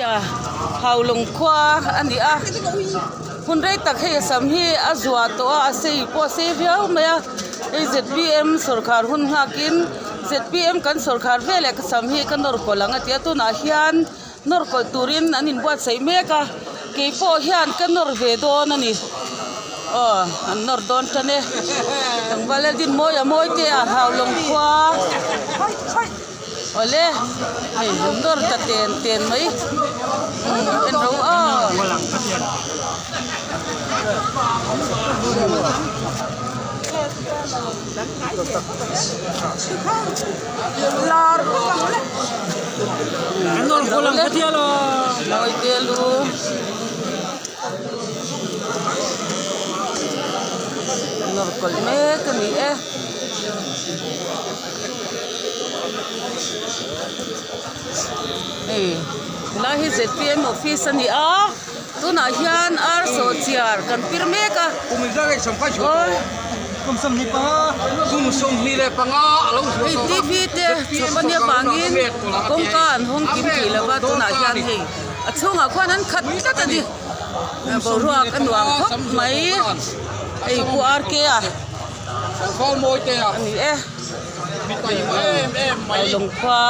A Haulawng khua a ni a hun rei tak hei a sam hi a zuah tawh a a sei pawh a sei viau mai a hei zpm sawrkhar hun nghak in zpm kan sawrkhar veleh ka sam hi ka nawr kawlh ang a ti a tunah hian nawr kawlh turin an inbuatsaih mek a keipawh hian ka nawr ve dawn a ni aw an nawr dawn tan e tlangval Laldinmawia mawi te a Haulawng khua. Awle hei nawr ta ten ten mai en ro a. Mawi te lu. Nawr kawlh mek a ni e. Hei helai hi zpm office a ni a tunah hian ar sawhchiar kan pir mek a aw hei tv te chhawp a nia vangin kawngka an hawng kim tih lova tunah hian hei a chhungah khuan an khat tlat a ni boruak a nuam khawp mai hei pu RK a. A ni e Haulawng khua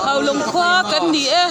Haulawng khua kan ni e.